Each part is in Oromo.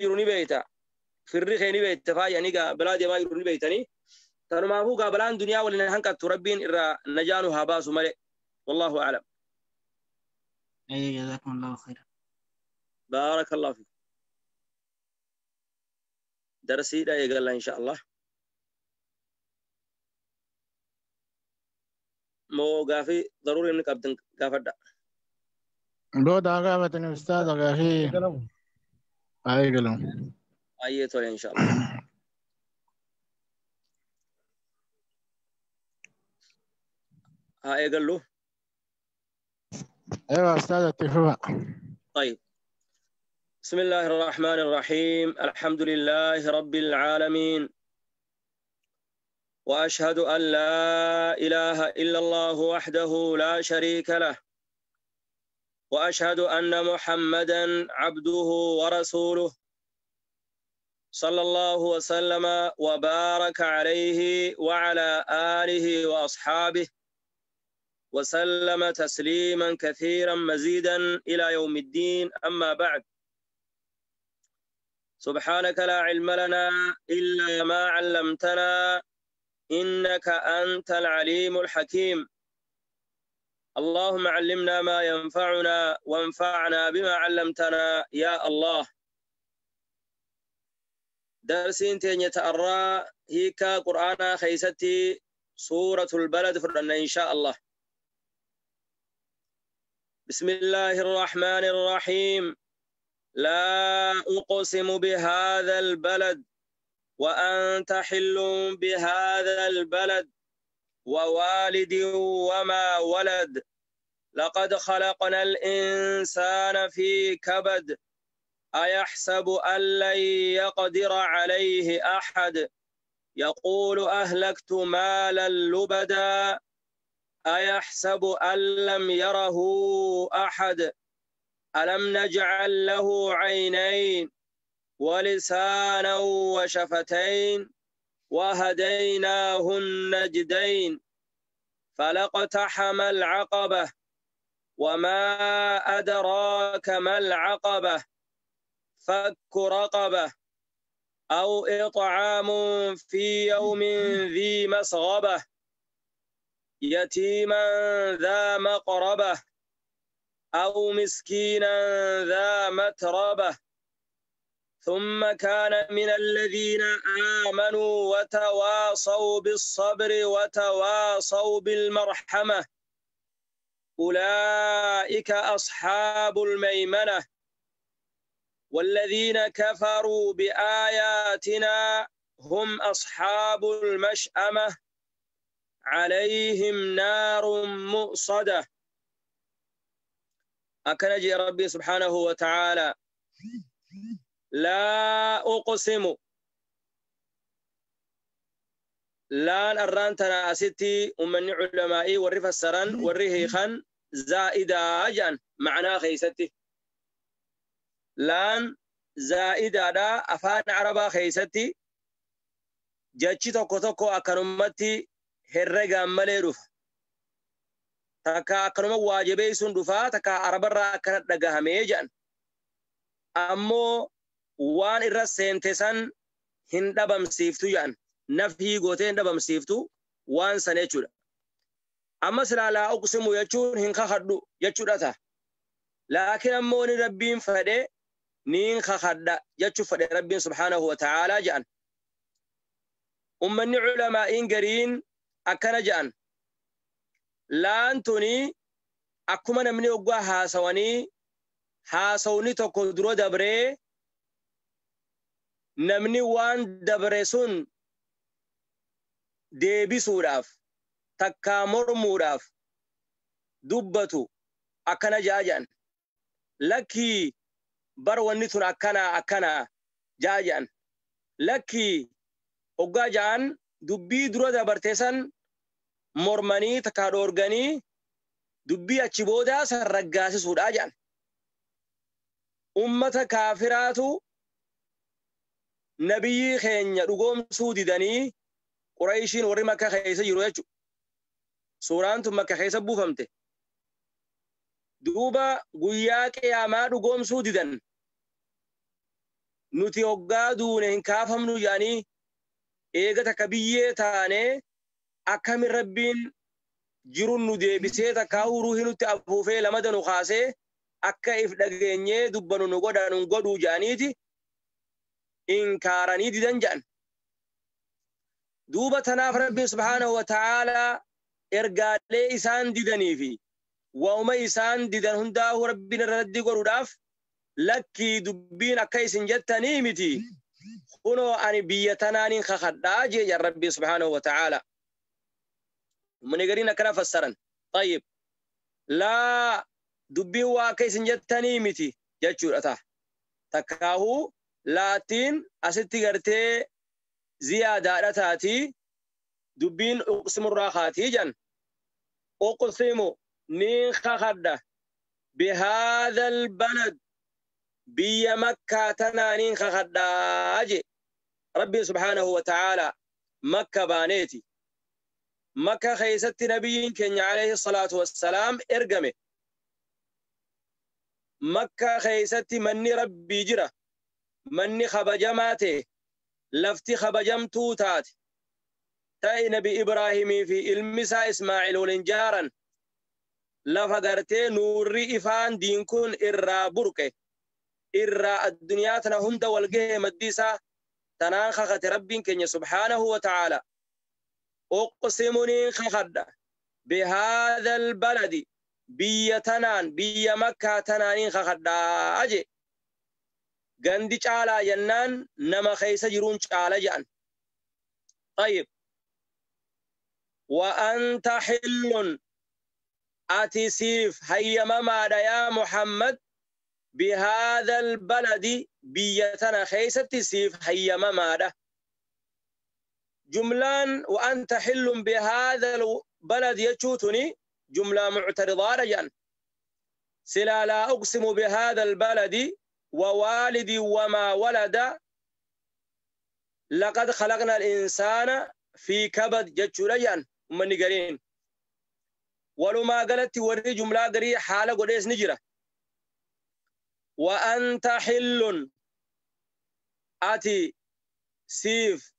jiru ni beeyta. Firri kee ni beeyta faayanii gaa balaa deemaa jiru ni beeytanii. Tanumaafuu gaa balaan duniyaa waliin hanqattu Rabbiin irraa najaanu haa baasu malee. Wallaahu a'lam. Ayyee jazakumullahu khairan. Baarakallahu fiik. Darsiidha eegalla insha Allah. Moo gaafii daruurii inni qabdan gaafadha. Booda gaafatani ustaaza gaafii haa eegalu. Ayyee tole insha Allah. Haa eegallu. Eewa ustaaza itti fufa. طيب بسم الله الرحمن الرحيم الحمد لله رب العالمين وأشهد أن لا إله إلا الله وحده لا شريك له وأشهد أن محمدا عبده ورسوله صلى الله وسلم وبارك عليه وعلى آله وأصحابه وسلم تسليما كثيرا مزيدا إلى يوم الدين أما بعد سبحانك لا علم لنا إلا ما علمتنا إنك أنت العليم الحكيم اللهم علمنا ما ينفعنا وانفعنا بما علمتنا يا الله درسين تأرى هيكا قرآن خيستي سورة البلد فرنا إن شاء الله بسم الله الرحمن الرحيم لا أقسم بهذا البلد وأنت حل بهذا البلد ووالد وما ولد لقد خلقنا الإنسان في كبد أيحسب أن لن يقدر عليه أحد يقول أهلكت مالا لبدا أيحسب أن لم يره أحد ألم نجعل له عينين ولسانا وشفتين وهديناه النجدين فلاقتحم العقبة وما أدراك ما العقبة فك رقبة أو إطعام في يوم ذي مسغبة يتيما ذا مقربة أو مسكينا ذا متربة ثم كان من الذين آمنوا وتواصوا بالصبر وتواصوا بالمرحمة أولئك أصحاب الميمنة والذين كفروا بآياتنا هم أصحاب المشأمة عليهم نار مؤصدة. أكنجي ربي سبحانه وتعالى لا أقسم لا أرانتنا أستي ومن علمائي ورف السران ورهيخا زائدة أجان معناه خيستي لان زائدة دا أفان عربا خيستي جاتشي توكو توكو أكنمتي herrega malee dhufa. Takka akkanuma waajibee sun dhufa takka arabarraa akkana dhagahamee jedhan. Ammoo waan irra seente san hin dhabamsiiftu jedhan. Nafii gootee hin dhabamsiiftu waan san jechuudha. Amma silaa laa uqsimu jechuun hin kakadhu jechuudha ta'a. Laakiin ammoo ni Rabbiin fedhe niin kakadha jechuu fedhe Rabbiin subhaanahu wa ta'aalaa jedhan. Ummanni culamaa'iin gariin akkana jedhan. Laan tuni akkuma namni oggaa haasawanii haasawni tokko dura dabree namni waan dabre sun deebisuudhaaf takkaa mormuudhaaf dubbatu akkana ja'a jedhan. Lakkii bar wanni tun akkana akkana ja'a jedhan. Lakkii oggaa ja'an dubbii dura dabarte san mormanii takkaa dhoorganii dubbii achi boodaa san raggaasisuudha jedhan. Ummata kaafiraatu nabiyyi keenya dhugoomsuu didanii Qurayshiin warri Makka keessa jiru jechuudha. Suuraan tun Makka keessa buufamte. Duuba guyyaa qiyaamaa dhugoomsuu didan. Nuti hoggaa duune hin kaafamnu jedhanii eega takka biyyee taane akkamin Rabbiin jiruun nu deebisee takka ruuhii nutti afuufee lamada nu kaasee akka if dhageenyee dubbanu nu godha nun godhuu jedhaniiti inkaaranii didan jedhan. Duuba tanaaf Rabbiin subhaanahu wa ta'aalaa ergaalee isaan didanii fi waa'uma isaan didan hundaa'uu Rabbiin irratti godhuudhaaf lakkii dubbiin akka isin jettanii miti. Kunoo ani biyya tanaaniin kakadhaa jee jedhan Rabbiin subhaanahu wa ta'aalaa. Uummanni gariin akkana fassaran. Tayyib. Laa dubbiin waa akka isin jettanii miti jechuudha ta'a. Takkaahuu laattiin asitti gartee ziyaadaadha taati dubbiin uqsimurraa kaatii jedhan. Uqsimu niin kakadha bihaadhal balad biyya Makkaa tanaaniin kakadhaa je. Rabbiin subhaanahu wa ta'aalaa Makka baaneeti. Makka keessatti nabiyyiin keenya alayhi salaatu wassalaam ergame. Makka keessatti manni Rabbii jira. Manni kabajamaa ta'e lafti kabajamtuu taate ta'e Nabi Ibraahimii fi ilmi isaa Ismaa'il waliin jaaran lafa gartee nuurri ifaan diin kun irraa burqe irraa addunyaa tana hunda wal gahe maddi isaa tanaan kakate Rabbiin keenya subhaanahu wa ta'aala. Uqsimuniin kakadha bihaadhal baladi biyya tanaan biyya Makkaa tanaaniin kakadhaa je. Gandi caalaa jennaan nama keessa jiruun caala jedhan. Tayyib. Wa anta xillun ati siif hayyamamaadha yaa Muhammad bihaadhal baladi biyya tana keessatti siif hayyamamaadha. Jumlaan wa anta xillun bihaadhal balad jechuutuni jumlaa muctaridaadha jedhan. Silaa laa uqsimu bihaadhal baladi ووالدي وما ولد لقد خلقنا الإنسان في كبد جتشوريان من قرين ولما قالت وري جملة قري حالة قديس نجرة وأنت حل أتي سيف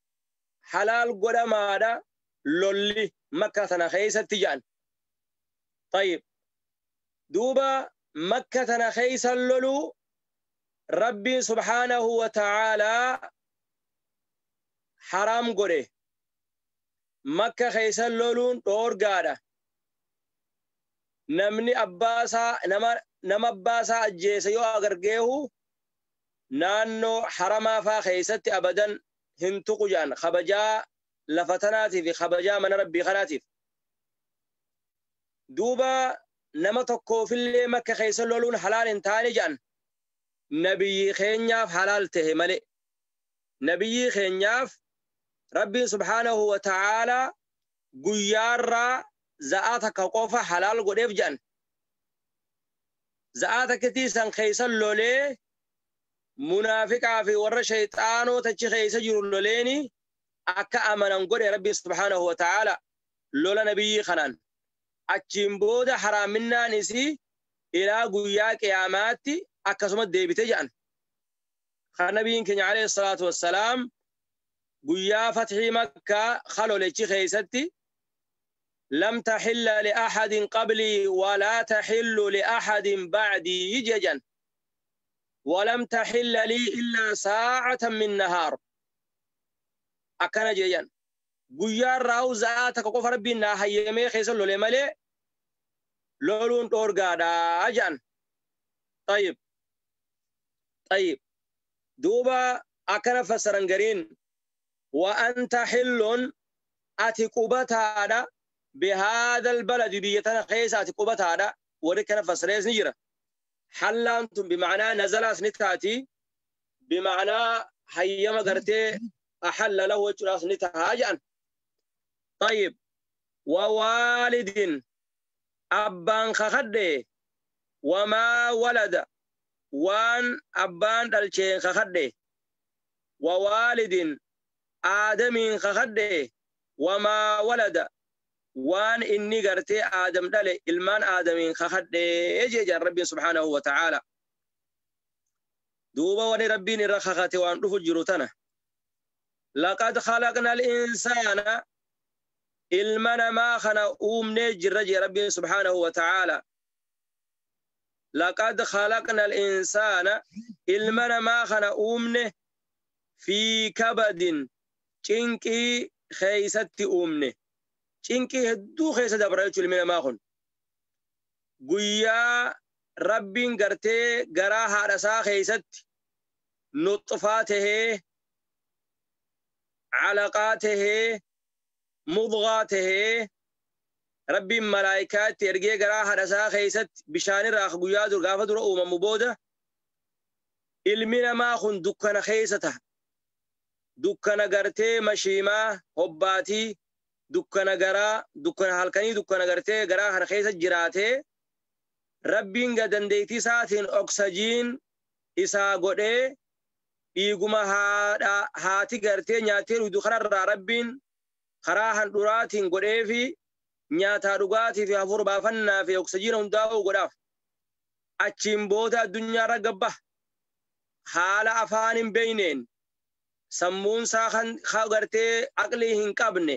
حلال قدما لولي مكة خيسة تجان. طيب دوبا مكة خيسة لولو ربي سبحانه وتعالى حرام قره مكة خيسا لولون دور قادة نمني أباسا نما أباسا أجيس يو أغرقيه نانو حرما فا خيست أبدا هنتقو جان خبجا لفتناتي في خبجا من ربي خناتي. دوبا نما تكو في اللي مكة خيسا لولون حلال انتاني جان نبي خينياف حلال ته ملئ نبي خينياف ربي سبحانه وتعالى قيارا زآتك قوفا حلال قديف جان زآتك تيسان خيسا لولي منافقا في ور شيطانو تچ خيسا جرو لوليني أكا أمنان قدي ربي سبحانه وتعالى لولا نبي خنان أچين بود حرامنا نسي إلى قيا قياماتي akkasuma deebite jedhan. Kan nabiyyiin keenya alayhi salaatu wassalaam guyyaa fathii Makkaa khalolechi keessatti lam taxilla liaxadin qablii walaa taxillu liaxadin bacdii jedhan. Walam taxilla lii illaa saacatan min nahaar. Akkana jedhan. Guyyaa raa'u za'aa takka qofa Rabbiin naa hayyamee keessa lole malee loluun dhoorgaadhaa jedhan. طيب طيب دوبا أكن فسرن قرين وأنت حل أتي قبتها بهذا البلد بيتنا خيس أتي قبتها وركن فسريز نجرة حل أنتم بمعنى نزل سنتاتي بمعنى حيما قرتي أحل له وجه سنتها جان. طيب ووالد أبان خخده وما ولد وان أبان دلچين خخده ووالد آدم خخده وما ولد وان إني قرتي آدم دلي إلمان آدم خخده يجي ربي سبحانه وتعالى. Duuba wani rabbiin irra kakate waan dhufu jiru tana. Laqad khalaqna al-insaana ilma namaa kana uumnee jirra jee rabbiin subhaanahu wa ta'aala. Laqad khalaqna al-insaana ilma namaa kana uumne fi kabadin cinqii keeysatti uumne. Cinqii hedduu keessa dabra jechuun ilmi namaa kun. Guyyaa rabbiin gartee garaa haadha isaa keeysatti nuxfaa tahee calaqaa tahee mudgaa tahee rabbiin malaayikaatti ergee garaa haadha isaa keeysatti bishaanirraa guyyaa dur gaafa dura uumamu booda ilmi namaa kun dukkana keessa taha. Dukkana gartee mashiimaa hobbaatii dukkana garaa dukkana halkanii dukkana gartee garaa kana keessa jiraatee rabbiin ga dandeettii isaatiin oksajiin isaa godhee dhiiguma haati gartee nyaattee dhugdu kanarraa rabbiin karaa handhuraatiin godhee fi nyaataa dhugaatii fi hafuura baafannaa fi oksajiina hundaa'uu godhaaf. Achiin booda addunyaarra gabba haala afaan hin beeyneen sammuun isaa kan gartee aqlii hin qabne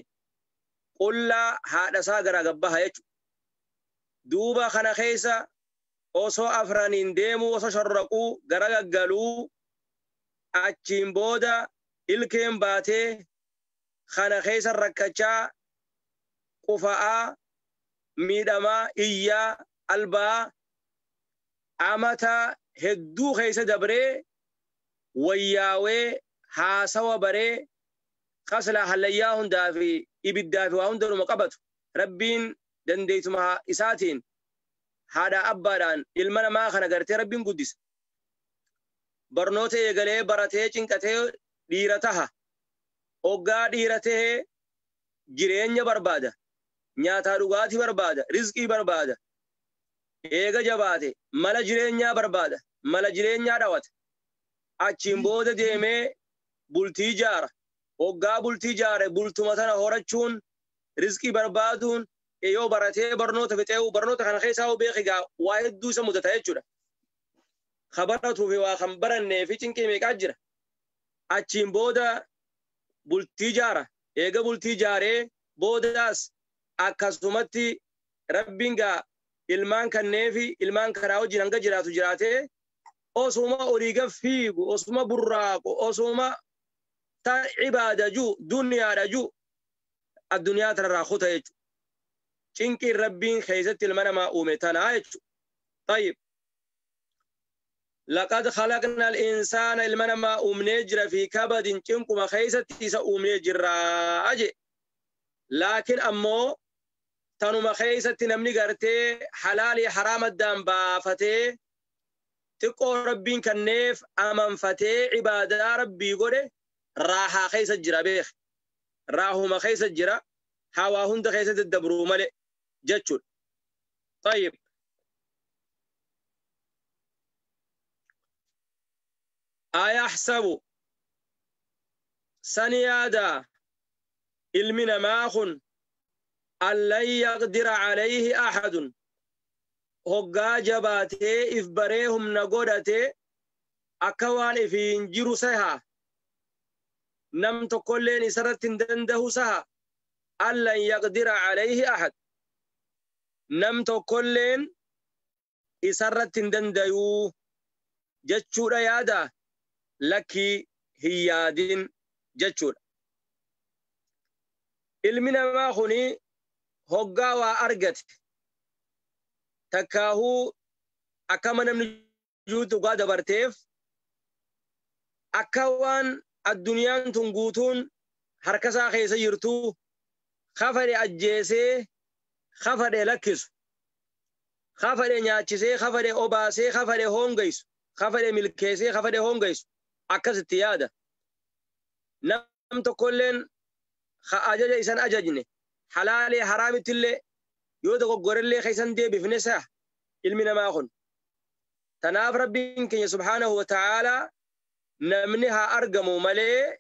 qullaa haadha isaa garaa gabbaha jechuudha. Duuba kana keessa osoo afraniin deemuu osoo shorraquu gara gaggaluu achiin booda ilkeen baatee kana keessa rakkachaa qufa'aa miidhamaa iyyaa albaa amata hedduu keessa dabree wayyaawee haasawa baree kaslaa hallayyaa hundaa fi ibiddaa fi waa hundanuma qabatu rabbiin dandeetuma isaatiin haadha abbaadhaan ilma namaa kana gartee rabbiin guddisa. Barnoota eegalee baratee cinqatee dhiira taha. Hoggaa dhiira tahee jireenya barbaada. Nyaataa dhugaatii barbaada. Rizqii barbaada. Eega jabaate mala jireenyaa barbaada. Mala jireenyaa dhawata. Achiin booda deemee bultii ijaara. Hoggaa bultii ijaare bultuma tana horachuun rizqii barbaaduun yoo baratee barnoota fixee barnoota kana keessaa hoo beeki gaa waa hedduu isa mudata jechuudha. Ka baratuu fi waa kan barannee fi cinqii meeqaa jira. Achiin booda bultii ijaara. Eega bultii ijaaree boodaas akkasumatti rabbiin gaa ilmaan kannee fi ilmaan karaa wajjin hanga jiraatu jiraatee osuma olii gad fiigu osuma burraaqu osuma ta ibaada juu duniyaadha juu addunyaa tanarraa kuta jechuudha. Cinqiin rabbiin keessatti ilma namaa uume tanaa jechuudha. Tayyib. Laqad khalaqna al-insaana ilma namaa uumnee jira fi kabadin cinquma keessatti isa uumnee jirraa je. Laakiin ammoo tanuma keessatti namni gartee halaalii haraam addaan baafatee xiqqoo rabbiin kanneef amanfatee ibaadaa rabbii godhe raahaa keessa jira beek. Raahuma keessa jira hawaa hunda keessa daddabruu malee jechuudha. Tayyib. Ayahsabu sani yaadaa ilmi namaa kun an lan yaqdira calayhi axadun hoggaa jabaatee if baree humna godhatee akka waan ifiin jiru saha nam tokkolleen isarratti hin dandahu saha an lan yaqdira calayhi axad nam tokkolleen isarratti hin dandayuu jechuudha yaada lakkii hin yaadin jechuudha. Ilmi namaa kuni hoggaa waa argate takkaahuu akkama namni jirutti dhugaa dabarteef akka waan addunyaan tun guutuun harka isaa keessa jirtu kafadhe ajjeesee kafadhe lakkisu kafadhe nyaachisee kafadhe obaasee kafadhe hoongeysu kafadhe milkeessee kafadhe hoongeysu akkasitti yaada. Nam tokkolleen ka ajaja isan ajajne halaalee haraamittillee yoo dogoggorellee keessan deebifne sa'a ilmi namaa kun. Tanaaf rabbiin keenya subhaanahu wa ta'aalaa namni haa argamu malee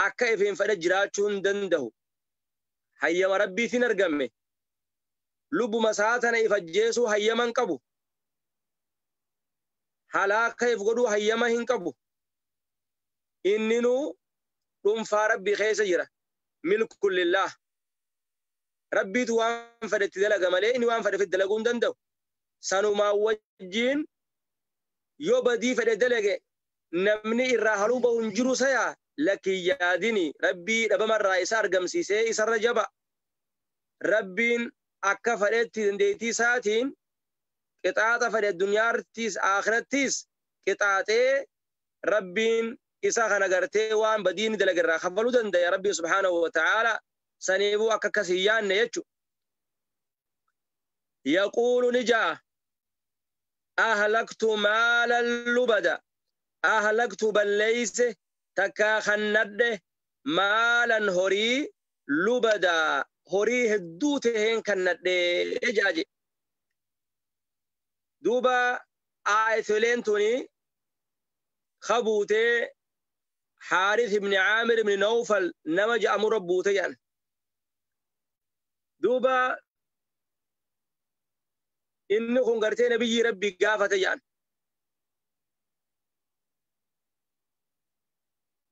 akka ifiin fedhe jiraachuu hin danda'u. Hayyama rabbiitiin argame. Lubbuma isaa tana if ajjeesuu hayyama hin qabu. Halaaka if godhuu hayyama hin qabu. Inninuu dhuunfaa rabbii keessa jira. Milkun lillaah. Rabbiitu waan fedhetti dalaga malee inni waan fedhe dalaguu hin danda'u. Sanumaa wajjiin yoo badii fedhe dalage namni irraa haluu bahu hin jiru sayaa lakki yaadini rabbii dhabamarraa isa argamsiisee isarra jaba. Rabbiin akka fedhetti dandeettii isaatiin qixaaxa fedhe addunyaattis akhirattis qixaaxee rabbiin isa kana gartee waan badii inni dalage irraa kafaluu danda'a rabbii subhaanahu wa ta'aala saniifuu akka akkas hin yaanne jechuudha. Yaquulu ni ja'a ahlaktu maalan lubada ahlaktu balleeyse takkaa kannadhe maalan horii lubada horii hedduu taheen kannadhe jaaje. Duuba aayatoleen tuni kabuutee Xaaris ibni Caamir ibni Nawfal nama je'amu rabbuute jedhan. Duuba inni kun gartee nabiyyi rabbi gaafate jedhan.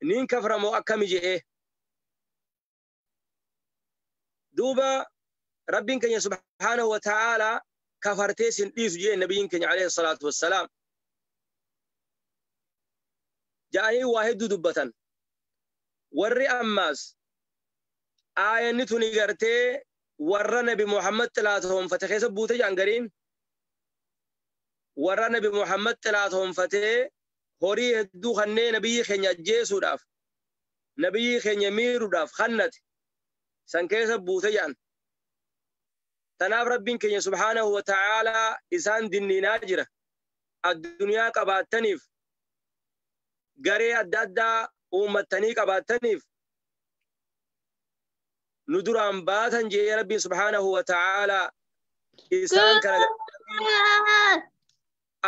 Nin kaframoo akkami je'ee. Duuba rabbiin keenya subhaanahu wa ta'aalaa kafartee sin dhiisu jee nabiyyiin keenya alayhi salaatu wassalaam. Ja'anii waa hedduu dubbatan. Warri ammaas aayanni tuni gartee warra nabi Muhammad xilaatoonfate keessa buute jedhan gariin warra nabi Muhammad xilaatoonfatee horii hedduu kanneen nabiyyi keenya ajjeesuudhaaf nabiyyi keenya miidhuudhaaf kannate san keessa buute jedhan. Tanaaf rabbiin keenya subhaanahu wa ta'aalaa isaan dinniinaa jira. Addunyaa qabaattaniif garee adda addaa uummattanii qabaattaniif nu duraan baatan jee rabbiin subhaanahu wa ta'aalaa isaan kana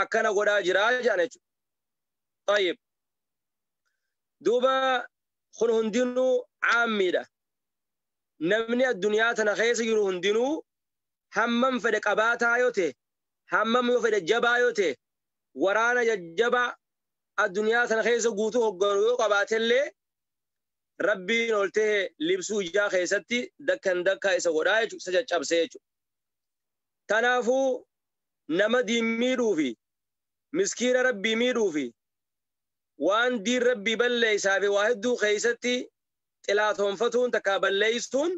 akkana godhaa jiraa jedhan jechuudha. Tayyib. Duuba kun hundinuu caammiidha. Namni addunyaa tana keessa jiru hundinuu hammam fedhe qabaataa yoo ta'e, hammam yoo fedhe jabaa yoo ta'e, waraana jajjabaa addunyaa tana keessa guutuu hogganu yoo qabaatellee rabbiin ol ta'e libsuu ijaa keessatti dakkan dakkaa isa godhaa jechuudha, isa caccabsee jechuudha. Kanaafuu nama diin miidhuu fi miskiina rabbii miidhuu fi waan diin rabbii balleessaa fi waa hedduu keessatti xilaatoonfatuun takkaa balleessuun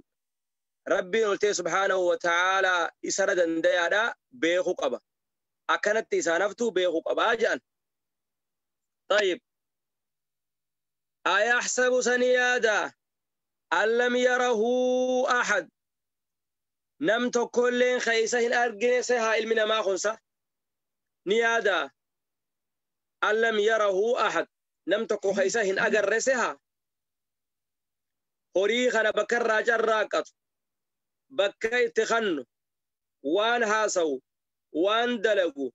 rabbiin ol ta'e subhaanahu wa ta'aalaa isarra dandayaadha beekuu qaba. Akkanatti isaan haftuu beekuu qabaa jedhan. طيب أيحسب سنيادا أن لم يره أحد نم تكلين خيسة أرجنسها علمنا ما خنسة نيادا أن لم يره أحد نم تكو خيسة أجرسها horii kana bakka irraa carraaqqatu bakka itti kannu waan haasawu waan dalagu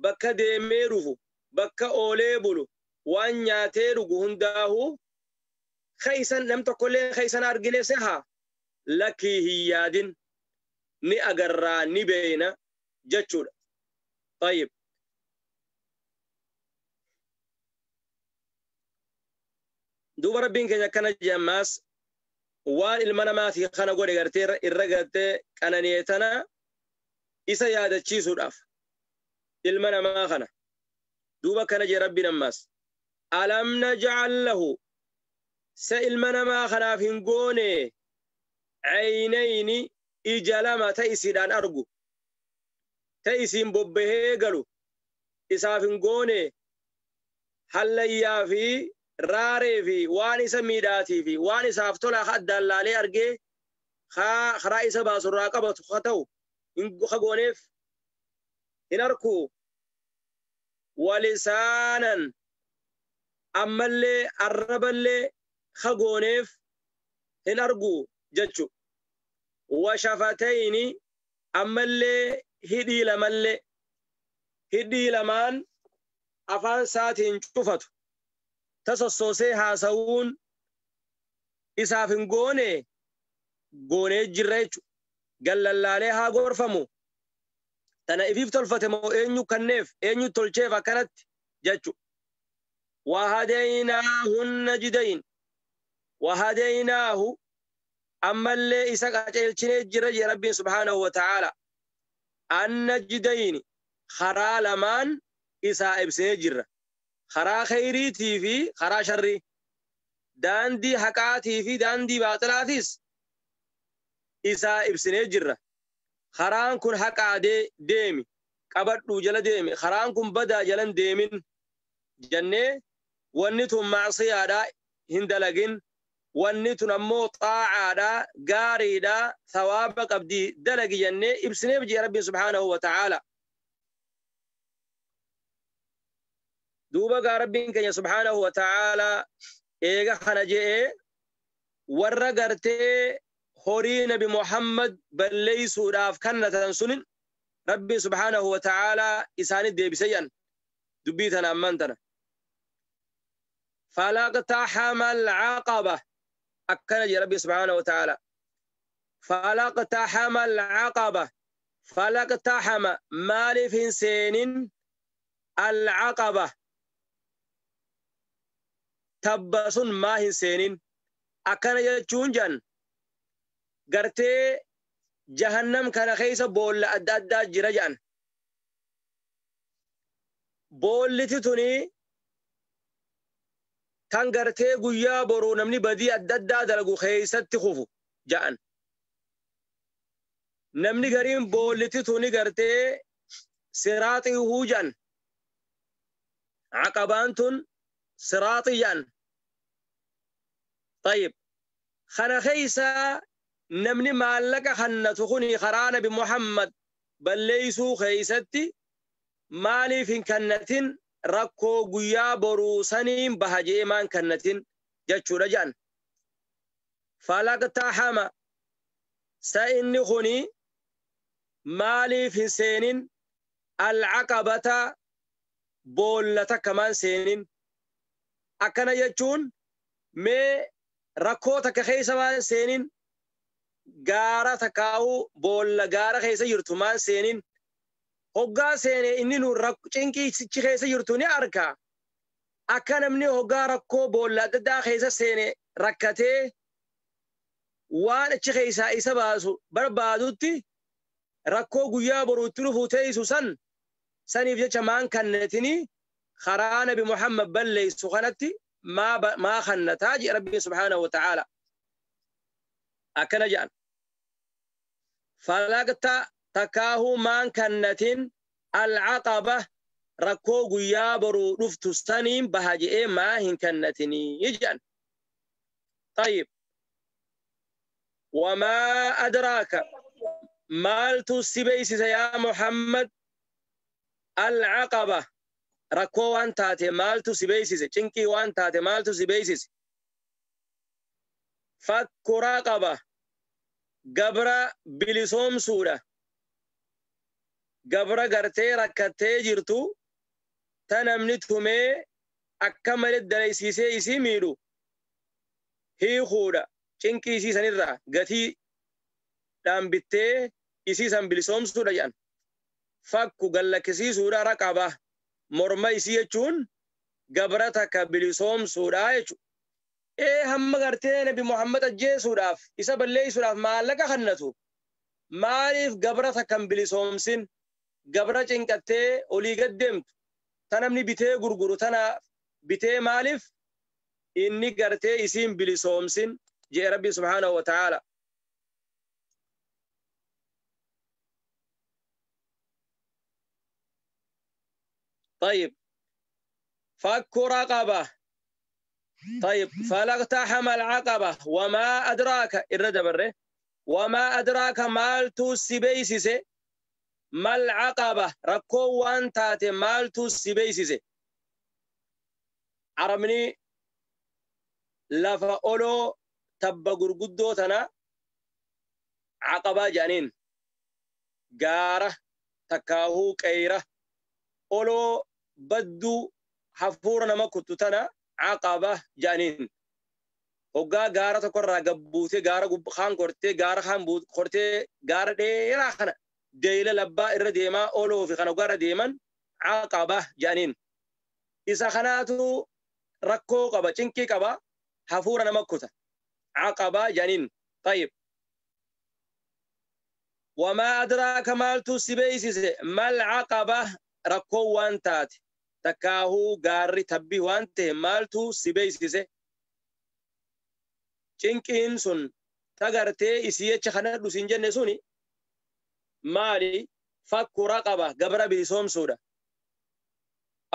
bakka deemee dhufu bakka oolee bulu waan nyaatee dhugu hundaahu khaysan nam tokkollee khaysan argine seha lakkii hin yaadin ni agarraa ni beeyna jechuudha. طيب duuba rabbiin keenya akkana jedhamaas waan ilma namaatii kana godhe gartee irra gartee qanani'e tana isa yaadachiisuudhaaf ilma namaa kana duuba akkana jee rabbiin ammaas alam najcal lahu sa ilma namaa kanaaf hin goone caynayni ija lama ta isiidhaan argu ta isiin bobbahee galu isaaf hin goone hallayyaa fi raaree fi waan isa miidhaatii fi waan isaaf tolaa addaan laalee argee karaa isa baasurraa qabatu haa ta'u ha gooneef hin arku walisaanan ammallee arraballee ha gooneef hin argu jechu washafatayni ammallee hidhii lamallee hidhii lamaan afaan isaatiin cufatu tasossoosee haasawuun isaaf hin goone goonee jirra jechuudha. Gallallaalee haa gorfamu. Tana ifiif tolfate moo eenyu kanneef eenyu tolcheef akkanatti Jechu. Wahadaynaahu najdayn. Wahadaynaahu ammallee isa qaceelchinee jira jee Rabbiin subhaanahu wa ta'aala. Annajdayn karaa lamaan isaa ibsinee jirra. Karaa khayriitii fi karaa sharrii. Daandii haqaatii fi daandii baaxilaatis isaa ibsinee jirra. Karaan kun haqaa deemi. Qabadhuu jala deemi. Karaan kun badaa jalan deemin. Jennee wanni tun macsiyaadhaa hin dalagin. Wanni tun ammoo xaacaadhaa gaariidhaa thawaaba qabdii dalagi jennee ibsineef jee Rabbiin subhaanahu wa ta'aala. Duuba gaa Rabbiin keenya subhaanahu wa ta'aala eega kana je'ee warra gartee horii Nabi Muhammad balleeysuudhaaf kannatan sunin Rabbiin subhaanahu wa ta'aala isaanit deebise jedhan dubbii tana ammaan tana. Falaqtaxama alcaqaba akkana jedhe Rabbi subhaanahu wa ta'aala. Falaqtaxama alcaqaba falaqtaxama maaliif hin seenin alcaqaba tabba sun maa hin seenin akkana jechuun jan gartee jahannam kana keessa boolla adda addaa jira jedhan. Boolliti tuni tan gartee guyyaa boruu namni badii adda addaa dalagu keessatti kufu jedhan. Namni gariin boolliti tuni gartee siraaxii huu jedhan. Aqabaan tun siraaxii jedhan. Tayyib. Kana keessa namni maallaqa kannatu kuni karaa Nabi Muhammad balleeysuu keeysatti maaliif hin kannatin rakkoo guyyaa boruu saniin baha je'ee maan kannatin jechuudha jedhan. Falaqtaxama sa inni kuni maaliif hin seenin alcaqabata boolla takka maan seenin. Akkana jechuun mee rakkoo takka keessa maan seenin gaara takkaa'u boolla gaara keessa jirtu maan seenin. Hoggaa seene inni nu cinqii sichi keessa jirtu ni arka. Akka namni hoggaa rakkoo boolla adda addaa keessa seene rakkatee waan achi keessaa isa baasu barbaadutti rakkoo guyyaa boruutti dhufu teessu san saniif jecha maan kannatini karaa Nabi Muhammad balleessu kanatti maa kannataa jedhe Rabbiin subhaanahu wa ta'aala. Akkana jedhan. Falaqta takkaahuu maan kannatin alcaqaba rakkoo guyyaa boruu dhuftu saniin baha je'ee maa hin kannatinii jedhan. Tayyib. Wamaa adraaka maaltu si beeysisa yaa Muhammad alcaqaba rakkoo waan taate maaltu si beeysise cinqii waan taate maaltu si beeysise. Fakku raqaba gabra bilisoomsuudha. Gabra gartee rakkattee jirtu ta namni tumee akka malee dalaysiisee isii miidhu hiikuudha. Cinqii isii sanirraa gatii dhaan bittee isii san bilisoomsuudha jedhan. Fakku gallakkisiisuudha raqaba morma isii jechuun gabra takka bilisoomsuudha jechuudha. Ee hamma gartee Nabi Muhammad ajjeesuudhaaf isa balleessuudhaaf maallaqa kannatu maaliif gabra takka hin bilisoomsin gabra cinqattee olii gad deemtu ta namni bitee gurguru tana bitee maaliif inni gartee isiin bilisoomsin jee Rabbi subhaanahu wa ta'aala. طيب فك رقبة. طيب فلاقتحم العقبة وما أدراك الرد بره وما أدراك مالتو سبيسيسي ما العقبة ركو وانتات مالتو سبيسيسي عربني لفا أولو تبا غرغدو تنا عقبة جانين غارة تكاهو كيرة أولو بدو حفورنا ما كنت تنا عقبة جانين هوغا غارة تكرر غبوتي غارة خان كورتي غارة خان بوت كورتي غارة ديرا خنا ديلا لبا إر ديما أولو في خنا غارة ديما عقبة جانين. Isa kanaatu rakkoo qaba, cinqii qaba, hafuura nama kuta. Aqabaa janiin. Tayyib. Wamaa adraaka maaltu si beeysise mal aqaba rakkoo waan taate takkaahuu gaarri tabbii waan ta'e maaltu si beeysise cinqiin sun tagartee isii jecha kana dhusin jenne suni maali fakku raqaba gabra bilisoomsuudha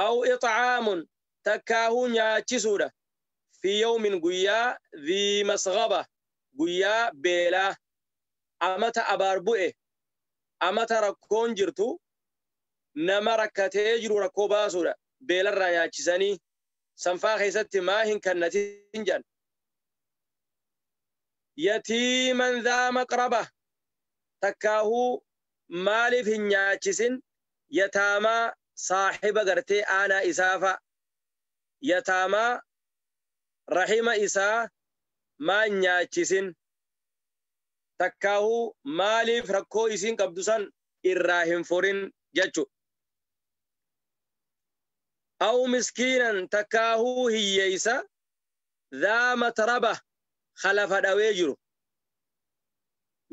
aw ixcaamun takkaahuu nyaachisuudha fi yawmin guyyaa dhii masgaba guyyaa beelaa amata abaar bu'e amata rakkoon jirtu nama rakkatee jiru rakkoo baasuudha beelarraa nyaachisanii sanfaa keessatti maa hin kannatin jedhan yatiiman dhaa maqraba takkaahuu maaliif hin nyaachisin yataamaa saaxiba gartee aanaa isaafa yataamaa rahima isaa maa hin nyaachisin takkaahuu maaliif rakkoo isiin qabdu san irraa hin furin jechu aw miskiinan takkaahuu hiyyeeysa dhaa matraba khalafa dhawee jiru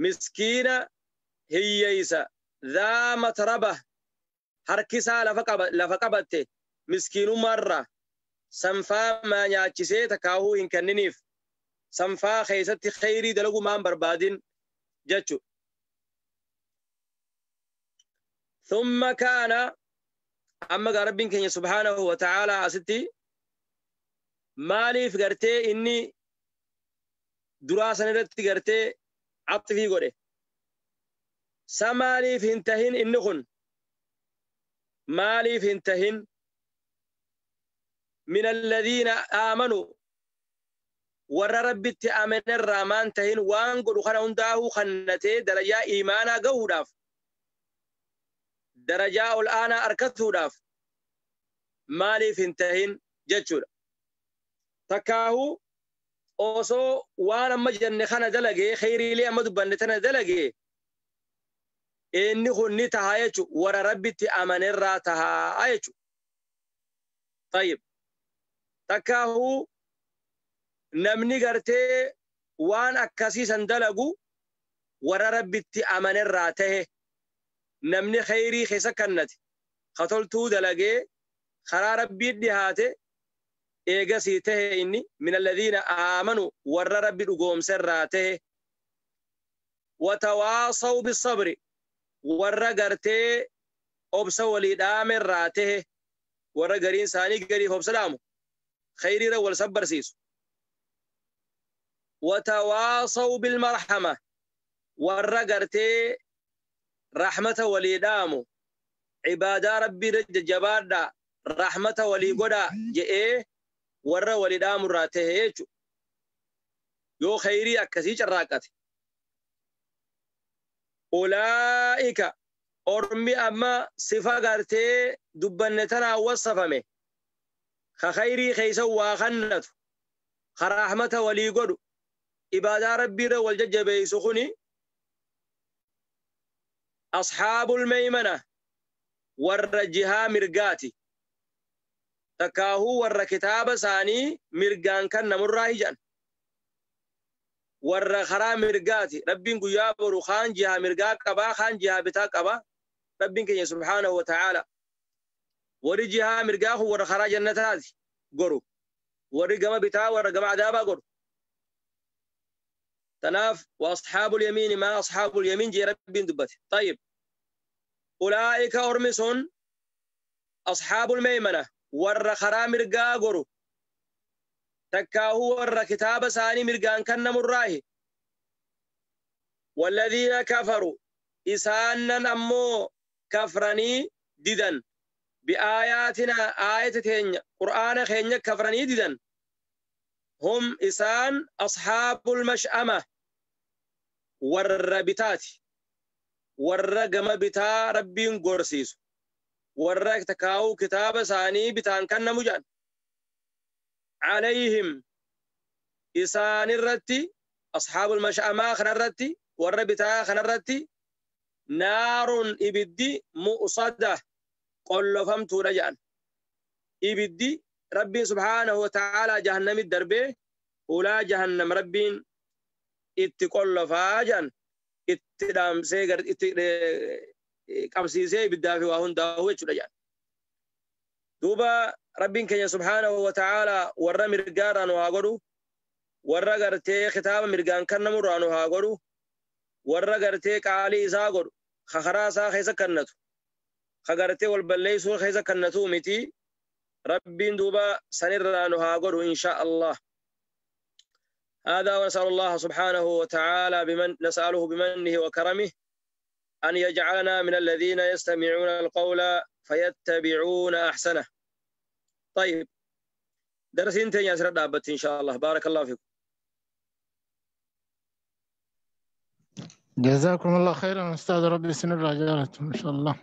miskiina hiyyeeysa dhaa matraba harkisaa lafa qabatte miskiinummaarraa sanfaa maa nyaachisee takkaahuu hin kenniniif sanfaa keessatti kheyrii dalagu maan barbaadin jechu. Thumma kaana amma gaa rabbiin keenya subhaanahu wa ta'aalaa asitti maaliif gartee inni duraa san irratti gartee axfii godhe sa maaliif hin tahin inni kun maaliif hin tahin min alladhiina aamanuu warra rabbitti amanerraa maan tahin waan godhu kana hundaa'uu kannatee darajaa iimaanaa gahuudhaaf darajaa ol aanaa arkatuudhaaf maaliif hin tahin jechuudha. Takkaahuu osoo waan amma jenne kana dalagee kheyriilee amma dubbanne tana dalagee inni kun ni tahaa jechu warra rabbitti amanerraa tahaa jechu. Tayyib. Takkaahuu namni gartee waan akkasii san dalagu warra rabbitti amanerraa tahe namni kheyrii keessa kannate katoltuu dalagee karaa rabbii dhihaate eegasii tahe inni min alladhiina aamanu warra rabbi dhugoomserraa tahe watawaasaw bisabri warra gartee obsa walii dhaamerraa tahe warra gariin isaanii gariif obsa dhaamu kheyriirra wal sabbarsiisu watawaasaw bilmarhama warra gartee rahmata walii dhaamu cibaadaa rabbii irra jajjabaadhaa rahmata walii godhaa je'ee warra walii dhaamurraa tahe jechu yoo kheyrii akkasii carraaqqate. Ulaa'ika ormi amma sifa gartee dubbanne tanaan wasafame ka kheyrii keeysa waa kannatu ka rahmata walii godhu ibaadaa rabbiirra wal jajjabeeysu kuni asxaabul meymana warra jihaa mirgaati takkaahuu warra kitaaba isaanii mirgaan kan namurraa hijan warra karaa mirgaati rabbiin guyyaa boru kaan jihaa mirgaa qabaa kaan jihaa bitaa qabaa rabbiin keenya subhaanahu wa ta'aala warri jihaa mirgaa kun warra karaa jannataati goru warri gama bitaa warra gama adaabaa goru. Tanaaf wa asxaabul yamiini maa asxaabul yamiin jee rabbiin dubbate. Tayyib. Ulaa'ika ormi sun asxaabul meymana warra karaa mirgaa goru takkaahuu warra kitaaba isaanii mirgaan kannamurraahi. Walladhiina kafaru isaanan ammoo kafranii didan bi'aayaatina aayata teenya qur'aana keenya kafranii didan hum isaan asxaabul mash'ama warra bitaati warra gama bitaa rabbiin gorsiisu warra takkaahuu kitaaba isaanii bitaan kannamu jedhan. Alayhim isaan irratti asxaabul mash'amaa kanarratti warra bitaa kanarratti naarun ibiddi mu'sada qollofamtuudha jedhan. Ibiddi Rabbiin subhaanahu wa ta'aalaa jahannamitti darbee hulaa jahannam Rabbiin itti qollofaa jedhan itti dhaamsee itti qabsiisee ibiddaa fi waa hundaa'u jechuudha jedhan. Duuba Rabbiin keenya subhaanahu wa ta'aalaa warra mirgaarraa nu haa godhu, warra gartee kitaaba mirgaan kennamurraa nu haa godhu, warra gartee qaalii isaa godhu, karaa isaa keessa kennatu, ka gartee wal balleessuu keessa kennatu miti. Rabbiin duuba sanirraa nu haa godhu insha Allah. هذا ونسأل الله سبحانه وتعالى بمن نسأله بمنه وكرمه أن يجعلنا من الذين يستمعون القول فيتبعون أحسنه. طيب درسين تاني أسرع دابت إن شاء الله. بارك الله فيكم. جزاكم الله خيرا أستاذ، ربي سن الرجالة إن شاء الله.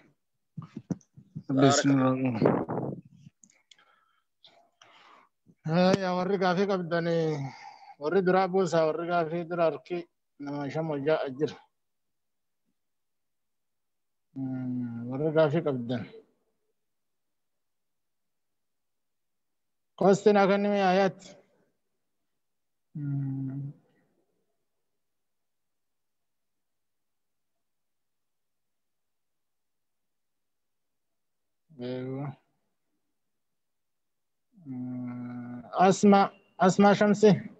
ربي سن الرجالة. يا ورقة فيك أبداني وري درا بوسا ورقة في درا ركي نما شمو جاء أجر ورقة فيك أبدان قوستنا كنمي آيات. أيوة. أسماء شمسي.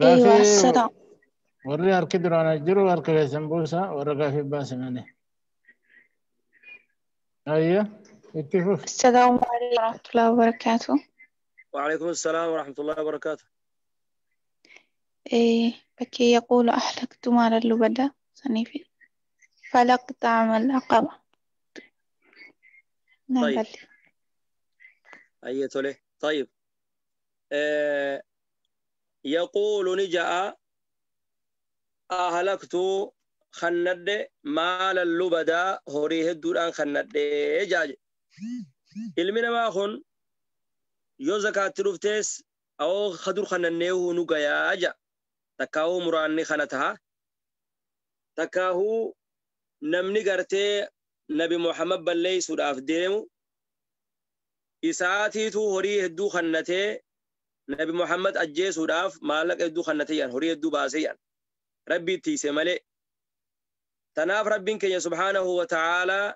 أيوة السلام. وري أركض أنا جرو أركض سمبوسة ورقة في باسم. أيوة اتفق. السلام عليكم ورحمة الله وبركاته. وعليكم السلام ورحمة الله وبركاته. إيه بكي يقول أهلكت مالا لبدا صنيفي فلقت العقبة. طيب أية له. طيب يقول نجاء أهلكت خند مال اللبدا هوري هدودان خند جاج. ilmi namaa kun yoo zakaatti dhuftes awoo kadur kananneehu nu gayaa ja takkaahuu muraanni kana taha takkaahuu namni gartee nabi Muhammad balleessuudhaaf deemu isaatiitu horii hedduu kannatee nabi Muhammad ajjeesuudhaaf maallaqa hedduu kannatee yan horii hedduu baasee yan rabbii tiise malee. Tanaaf rabbiin keenya subhaanahu wa ta'aalaa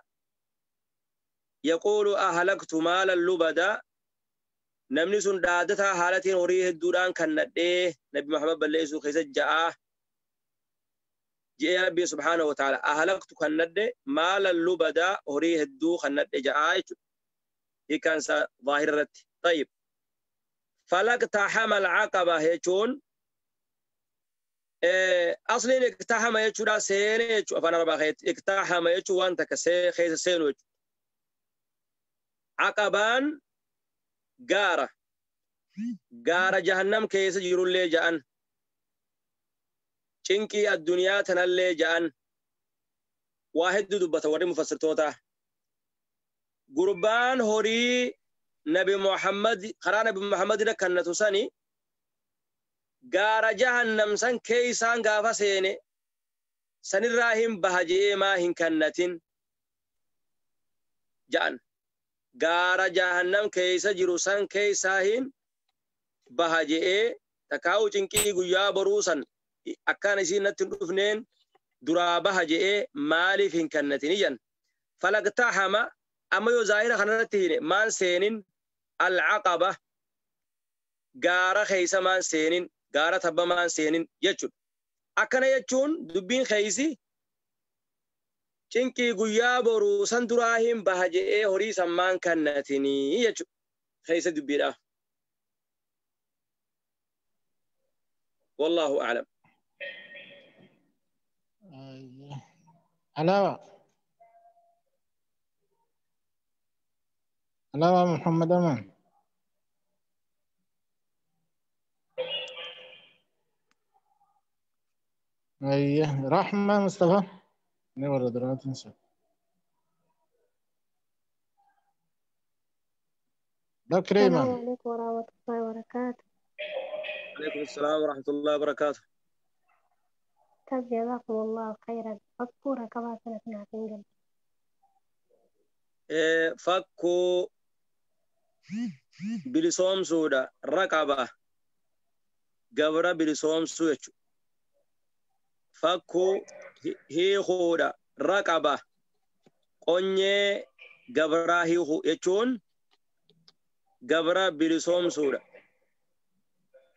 يقول أهلكت مالا لبدا namni sun dhaadataa haalatiin horii hedduudhaan kannadhee nabi Muhammad balleessuu keessa ja'a je'ee rabbii subhaanahu wa ta'ala ahlaktu kannadhe maala lubadaa horii hedduu kannadhe ja'a jechuudha. Hiikkaan isaa zaahira irratti. Tayyib. Falaqtaxama alcaqaba jechuun asliin iqtaxama jechuudha seenee jechuudha afaan arabaa keessatti iqtaxama jechuun waan takka keessa seenu jechuudha. Caqabaan gaara gaara jahannam keessa jirullee ja'an cinqii addunyaa tanallee ja'an waa hedduu dubbata warri mufassirtoota. Gurbaan horii nabi Muhammad karaa nabi Muhammad irra kannatu sani gaara jahannam san keeysaan gaafa seene sanirraa hin baha je'ee maa hin kannatin ja'an. Gaara jahannam keessa jiru san keessaa hin baha je'ee takkaa'u cinqii guyyaa boruu san akkaan isiin natti hin dhufneen duraa baha je'ee maaliif hin kannatin iyyan. Falaqtaxama amma yoo zaahira kanarratti hine maan seenin alcaqaba gaara keessa maan seenin gaara tabba maan seenin jechuudha. Akkana jechuun dubbiin keeysi cinqii guyyaa boruu san duraa hin baha je'ee horii san maan kannatinii jechuudha. Keessa dubbiidha. Wallahu a'lam. علاوة علاوة محمد أمان. أيه رحمة مصطفى نور درات تنسى لا كريمة. السلام عليكم ورحمة الله وبركاته. عليكم السلام ورحمة الله وبركاته. طب جزاكم الله خيرا. مذكورة كما سنة قلبي. Fakkuu bilisoomsuudha. Raqaba gabra bilisoomsuu jechuudha. Fakkuu hiikuudha. Raqaba qonyee gabraa hiikuu jechuun gabra bilisoomsuudha.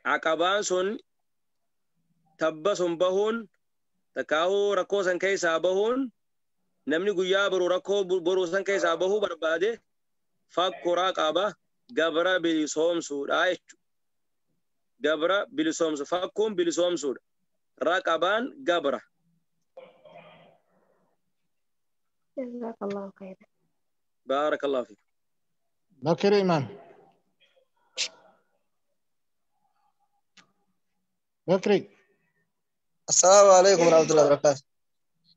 Aqabaan sun tabba sun bahuun takkaahuu rakkoo san keessaa bahuun namni guyyaa boruu rakkoo boruu san keessaa bahuu barbaade fakku raqaba gabra bilisoomsuudha jechuudha. Gabra bilisoomsu fakkuun bilisoomsuudha. Raqabaan gabra. جزاك الله خيرا. بارك الله فيك. بكر إمام بكري. السلام عليكم ورحمة الله وبركاته.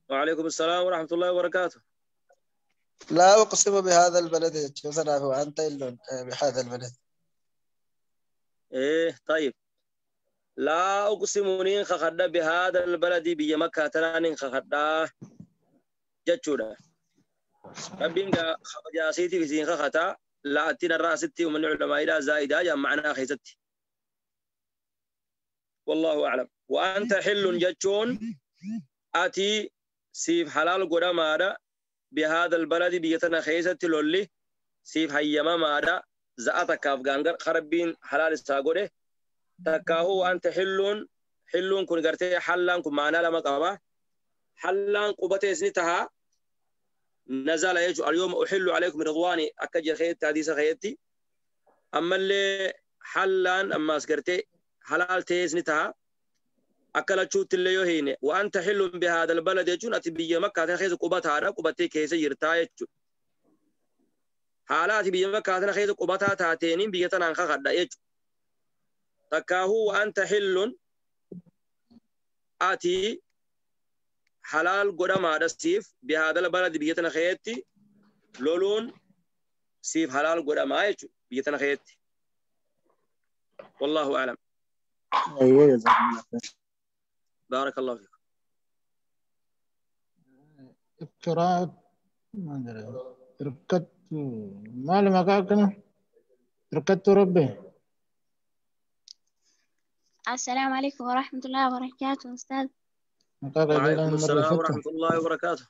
وعليكم السلام ورحمة الله وبركاته. لا أقسم بهذا البلد جزنا وأنت بهذا البلد. إيه طيب. لا أقسم نين خخدا بهذا البلد بيا مكة ترانين خخدا جتشودا. ربين خجاسيتي في زين خختا لا أتينا الرأستي ومن علماء إلى زائدة يا معنا خيستي. والله أعلم. وأنت حل جتشون أتي سيف حلال قدا مادا بهذا البلد بيتنا خيستي لولي سيف هيما مادا زأتك أفغانغر خربين حلال الساقوده تكاهو. أنت حل حل كن قرتي حلان كن معنا لما قبا حلان قبتي سنتها نزل يجو اليوم أحل عليكم رضواني أكجر خيتي حديث خيتي. أما اللي حلان أما سكرتي حلال تيزنتها أكلت شوت اللي يهيني. وأنت حل بهذا البلد يجون أتبي مكة تخيز قبتها قبتي كيس يرتايج حالات بي مكة تخيز قبتها تاتينين بيتنا خخد يجو تكاهو. وأنت حل أتي حلال قدام هذا السيف بهذا البلد بيتنا خيتي لولون سيف حلال قدام يجو بيتنا خيتي. والله أعلم. أيوة جزاك الله خير. بارك الله فيك. اقترات ما أدري ركبت ما لما ركبت ربي. السلام عليكم ورحمة الله وبركاته أستاذ. وعليكم السلام ورحمة الله وبركاته.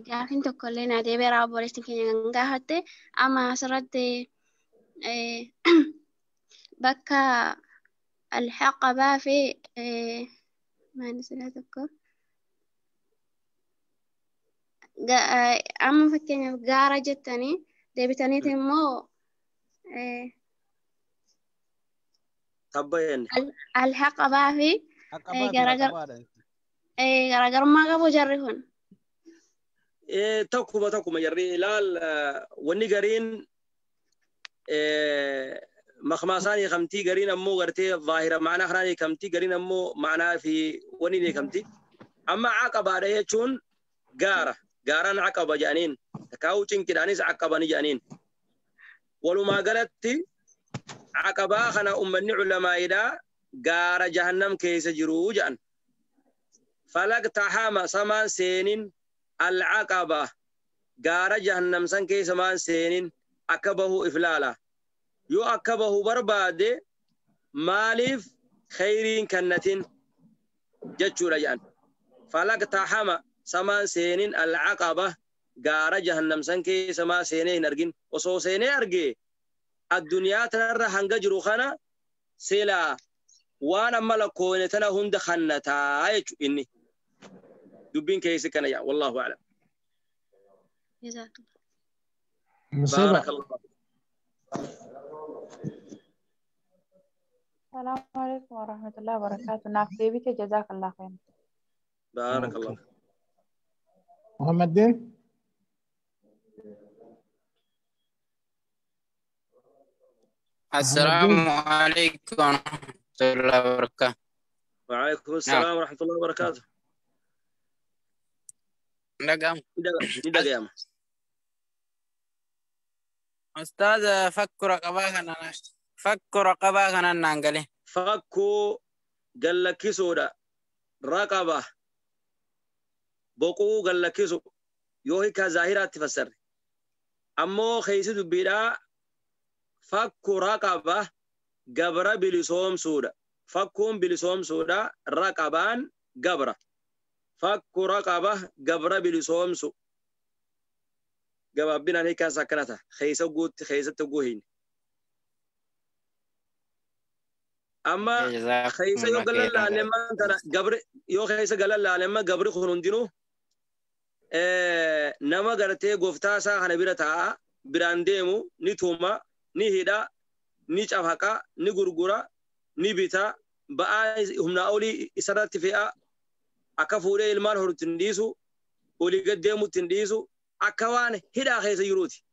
Gaafiin tokko illee naa deebi'eera obboleessi keenya kan gaafatte amma asirratti bakka alhaqabaa fi maal silaa tokko amma fakkeenyaaf gaara jettanii deebitaniiti immoo tabba jenne alhaqabaa fi garaagarummaa qabu jarri kun. Tokkuma jarri ilaal wanni gariin مخماساني خمتي قرين أمو قرتي ظاهرة معنى خراني كمتي قرين أمو معنى في ونيني كمتي. أما عقبة عليه شون قارة قاران عقبة جانين تكاو تنكدانيس عقبة جانين ولو ما قالت عقبة خنا أمني علماء إذا قارة جهنم كيس جروجان فلق تحام سمان سينين العقبة قارة جهنم سن كيس مان سينين أكبه إفلالا yoo akka bahu barbaade maaliif khayriin kannatin jechuudha jedhan. Falaqtaxama samaan seenin alcaqaba gaara jahannam san keessa maa seenee hin argin. Osoo seenee argee addunyaa tanarra hanga jiru kana silaa waan amma lakkoone tana hunda kannataa jechu inni. Dubbiin keessi kana yaa wallaahu aclam. Baarakallahu. السلام عليكم ورحمة الله وبركاته. ناف ديبيك جزاك الله خير. بارك الله. محمد دين. السلام عليكم ورحمة الله وبركاته. وعليكم السلام ورحمة الله وبركاته. نعم. نعم. أستاذ فك رقبة فك رقبة كان نانغالي. فكو قال لك سودا رقبة بقو قال لك سو Yoo hiikaa zaahiraatti fassarre. Ammoo keessa dubbiidhaa fakku raqaba gabra bilisoomsuudha. Fakkuun bilisoomsuudha raqabaan gabra. Fakku raqaba gabra bilisoomsu. Gabaabbinaan hiikaan isaa akkana ta'a. Keessa guutti keessatti guuhin. Amma keessa yoo galan laalle tana gabri yoo keessa galan laalle amma gabri kun hundinuu nama gartee gooftaa isaa kana bira taa'a biraan deemu ni tuma ni hidha ni cafaqa ni gurgura ni bita ba'aa humnaa olii isarratti fe'a akka fuudhee ilmaan horutti hin dhiisu olii gad deemutti hin dhiisu akka waan hidhaa keessa jiruuti.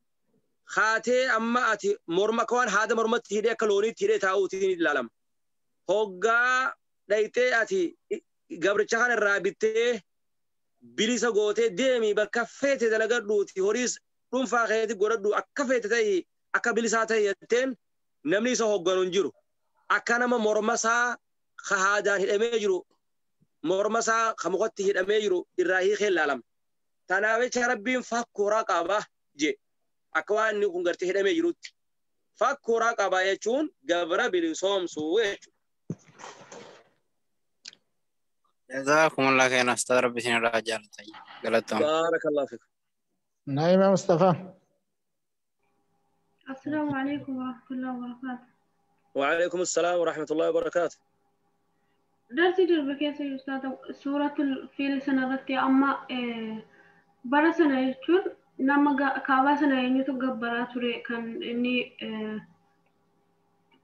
Haatee amma ati morma akka waan haada mormatti hidhee akka looniitti hidhee taa'uutiin ilaalama. Hoggaa dhayitee ati gabricha kana irraa bittee bilisa gootee deemii bakka feete dalagadhuuti horiis dhuunfaa keetti godhadhu akka feete ta'e akka bilisaa ta'e jetteen namni isa hogganu hin jiru. Akka nama morma isaa haadaan hidhamee jiru morma isaa ka mukatti hidhamee jiru irraa hiikee ilaalama. Tanaaf jecha Rabbiin fakku raqaba je akka waan inni kun gartee hidhamee jirutti. Fakku raqaba jechuun gabra bilisoomsuu jechuudha. جزاكم الله خيرا أستاذ ربي سين الرجال غلطهم. بارك الله فيك. نايمة مصطفى. السلام عليكم ورحمة الله وبركاته. وعليكم السلام ورحمة الله وبركاته. درسي دربكيس يا أستاذ سورة الفيل سنة رتي أما برا سنة يجون نما كعبة سنة ينيتو جبرا تري كان إني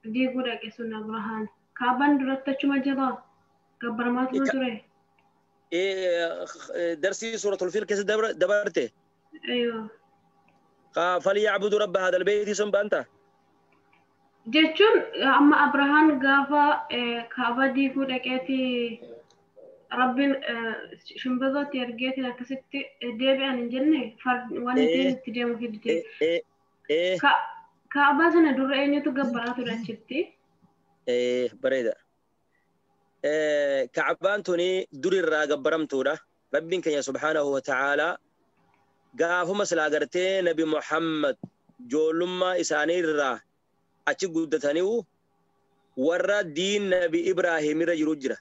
ديجو رك سنة برهان كعبان درت شو مجدا جبر ما تري. إيه درسي سورة الفيل كيس دبرته. أيوه. فليعبدوا رب هذا البيت ثم أنت. Jechuun amma Abrahaan gaafa kaaba diiguu dhaqeeti Rabbiin shimbirrootti ergeetiin akkasitti deebi'an hin jenne waan itti deemu fidite. Kaabaa sana dura eenyutu gabbaraa ture achitti? Bareeda. Kaabaan tuni durirraa gabbaramtuudha. Rabbiin keenya subhaanahu wa ta'aalaa gaafuma silaa gartee Nabi Muhammad ijoollummaa isaaniirraa achi guddataniiru warra diin Nabi Ibraahimirra jiru jira.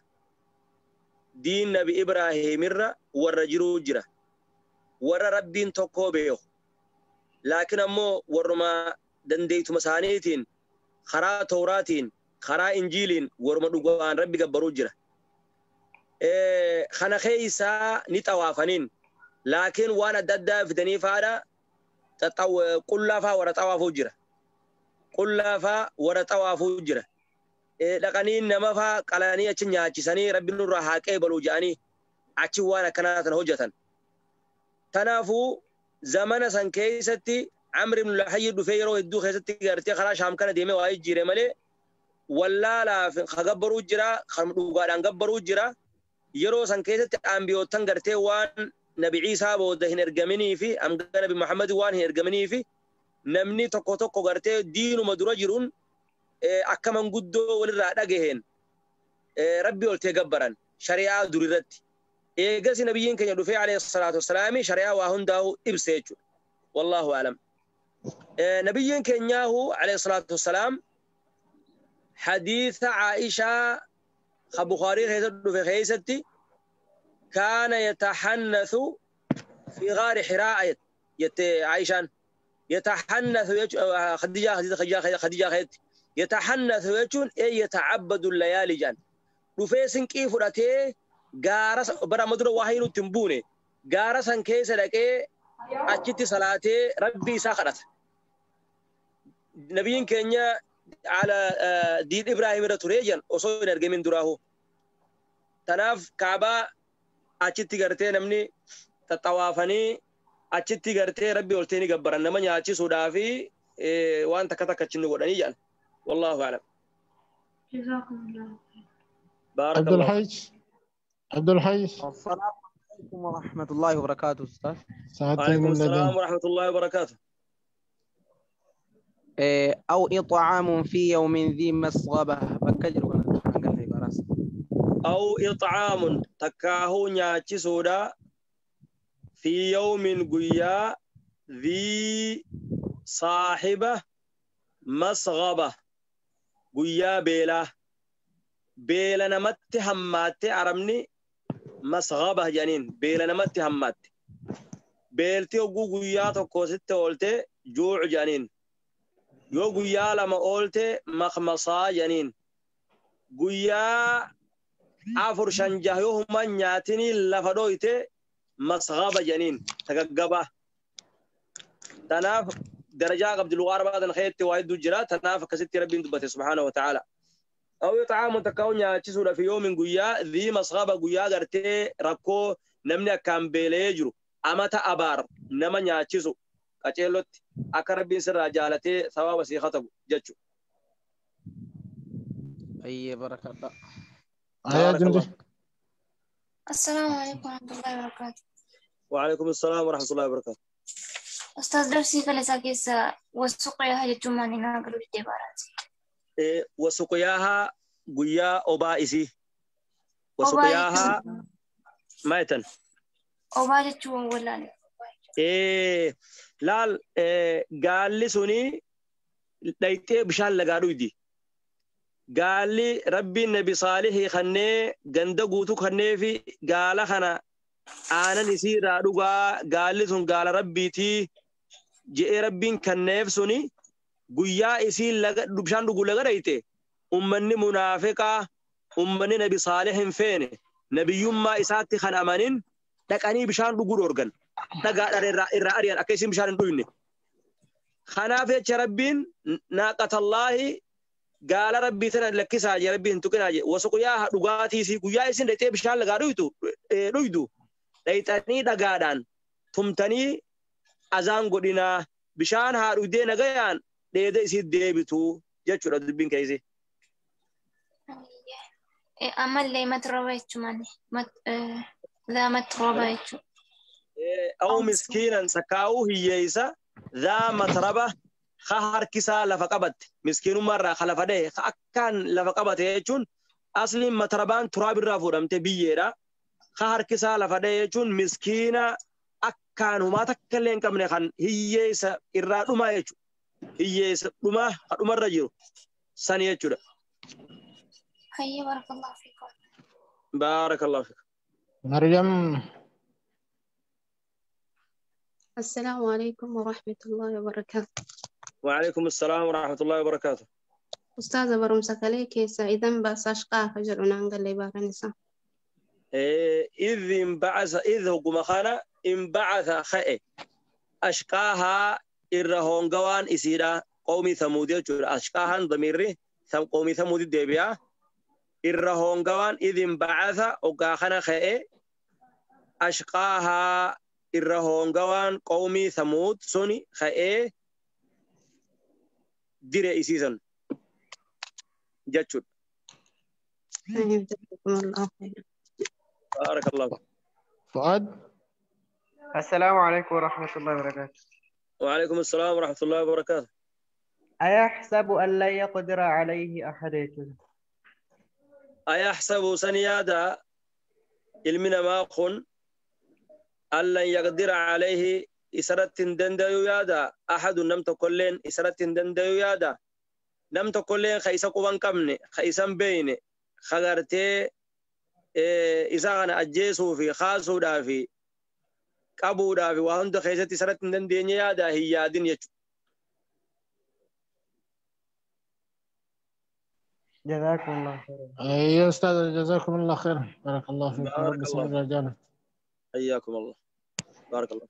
Diin Nabi Ibraahimirra warra jiru jira. Warra Rabbiin tokko beeku. Laakiin ammoo warruma dandeetuma isaaniitiin karaa Tawraatiin karaa Injiiliin warruma dhugaan Rabbi gabbaruu jira. Kana keessaa ni xawaafaniin. Laakiin waan adda addaa fidanii faadha qullaa faa warra xawaafuu jira. Qullaa faa warra xawaafuu jira. Dhaqanii nama faa qalanii achi nyaachisanii Rabbi nurraa haa qeebaluu jedhanii achi waan akkanaa sana hojjetan. Kanaafuu zamana san keessatti Amr ibn Luhayy dhufee yeroo hedduu keessatti gartee karaa Shaam kana deemee waa jijjiire malee wallaalaaf ka gabbaruu jira, kan dhugaadhaan gabbaruu jira. Yeroo san keessatti ambiyootan gartee waan Nabi Ciisaa booda hin ergaminii fi hanga Nabi Muhammad waan hin ergaminii fi namni tokko tokko gartee diinuma dura jiruun akka manguddoo walirraa dhagaheen Rabbi oltee gabbaran shari'aa durirratti. Eegas nabiyyiin keenya dhufee alayhi salaatu wassalaami shari'aa waa hundaa'u ibse jechuudha. Wallaahu a'lam. Nabiyyiin keenyaahu alayhi salaatu wassalaam hadiisa Aishaa ka Bukhaarii keessatti dhufe keessatti kaana yataxannathu fi gaari Hiraa jette Aishaan. يتحنث خديجة خديجة خديجة خيت يتحنث يجون أي يتعبد الليالي جان رفيسن كيف رأتي جارس برا مدر واحد تنبوني جارسن كيس لك أكيد صلاتي ربي ساخرت نبيين كينيا على دين إبراهيم رتوريجان أصول نرجع من دراهو تناف كعبة أكيد قرتي نمني تطوافني achitti gartee Rabbi oltee ni gabbaran nama nyaachisuudhaa fi waan takka takka achi ni godhanii jedhan. Wallaahu a'lam. Jazakumullahu khairan. Abdul Hayy. Abdul Hayy. السلام عليكم ورحمة الله وبركاته أستاذ. وعليكم السلام ورحمة الله وبركاته. أو إطعام في يوم ذي مسغبة بكجر أو إطعام تكاهو nyaachisuudha. Fi yawmin guyyaa dhii saahiba masghaba guyyaa beelaa beela namatti hammaatte arabni masghaba jedhaniin beela namatti hammaatte beelti hogguu guyyaa tokko sitti oolte juucu jedhaniin yoo guyyaa lama oolte makmasaa jedhaniin guyyaa afur shan jaha yoo human nyaatinii lafa dhooyte masghaba jedhaniin tagaggabaa tanaaf darajaa qabdi lugaa arabaa tan keetti waa hedduu jira tanaaf akkasitti rabbiin dubbate subhaanahu wa ta'aala aw itcaamu takkaa'u nyaachisuudha fi yoomin guyyaa dhii masghaba guyyaa gartee rakkoo namni akkaan beela'ee jiru amata abaar nama nyaachisu qaceellotti akka rabbiin sirraa jaalatee sawaaba sii katabu jechu. Ayyee barakadha. Ayaa Baarakallahu. jundi. السلام عليكم ورحمة الله وبركاته. وعليكم السلام ورحمة الله وبركاته. أستاذ درسي kaleessaa keessa wasuqyaa jechuun maali naa galuu didee baaraati. Wasuqyaahaa guyyaa obaa isii. Obaa Wasuqyaahaa jechuun maal jettan? obaa jechuun wallaale. Laal gaalli suni dhayxee bishaan lagaa dhuydi. Gaalli rabbiin nabi saalihii kannee ganda guutuu kannee fi gaala kana aanan isii irraa dhugaa gaalli sun gaala rabbiitii je'ee rabbiin kanneef suni guyyaa isii laga bishaan dhuguu laga dhayxe ummanni munaafiqaa ummanni nabi saalih hin feene nabiyyummaa isaatti kan amanin dhaqanii bishaan dhuguu dhoorgan dhagaadhaan irraa ari'an akka isin bishaan hin dhuyne. Kanaaf jecha rabbiin naaqatallaahi gaala rabbii tana lakkisaa jee rabbii hin tuqinaa jee wasuqyaa dhugaatii isii guyyaa isin dhayxee bishaan lagaa dhuydu dhayxanii dhagaadhaan tumtanii azaan godhinaa bishaan haa dhugdee nagayaan dheeda isii deebitu jechuudha dubbiin keessi. Ammallee matraba jechuun maali? Daa matraba jechuun. Aw miskiinan sakkaa'uu hiyyeessa daa matraba ka harkisaa lafa qabatte miskiinummaarraa ka lafa dhahe ka akkaan lafa qabate jechuun asliin matrabaan turaabirraa fuudhamte biyyeedha. Ka harkisaa lafa dhahe jechuun miskiina akkaan humaa takka illee hin qabne kan hiyyeessa irraa dhumaa jechuudha. Hiyyeessa dhumaa ka dhumarra jiru sani jechuudha. Hayyee barakallahu fiikum. Baarakallahu fiik. Maryam. السلام عليكم ورحمة الله وبركاته. وعليكم السلام ورحمة الله وبركاته. أستاذة barumsa kalee keessa idan baasashqaa ka jedhu naan galee baaran isaa. إذ انبعث إذ هو خانا انبعث خئ أشقاها إرهون قوان إسيرا قومي ثمود يجور أشقاها ضميري ثم قومي ثمود الدبيا إرهون قوان إذ انبعث أقاخنا خئ أشقاها إرهون قوان قومي ثمود سوني خئ دير إسيسن جاتشود. جزاكم الله خيرا. بارك الله فيك. فؤاد. السلام عليكم ورحمة الله وبركاته. وعليكم السلام ورحمة الله وبركاته. أيحسب أن لا يقدر عليه أحد يجوز. أيحسب سنيادا ilmi namaa kun أن لن يقدر عليه isarratti hin dandayu yaada أحد nam tokkolleen isarratti hin dandayu yaada nam tokkolleen ka isa quban qabne ka isan beeyne ka gartee isa kana ajjeesuu fi kaasuudhaa fi qabuudhaa fi waa hunda keessatti isarratti hin dandeenye yaada hin yaadin jechuudha. جزاكم الله خيرا. يا أستاذ جزاكم الله خير بارك الله فيكم بارك رب الله سمير رجاله. حياكم الله بارك الله.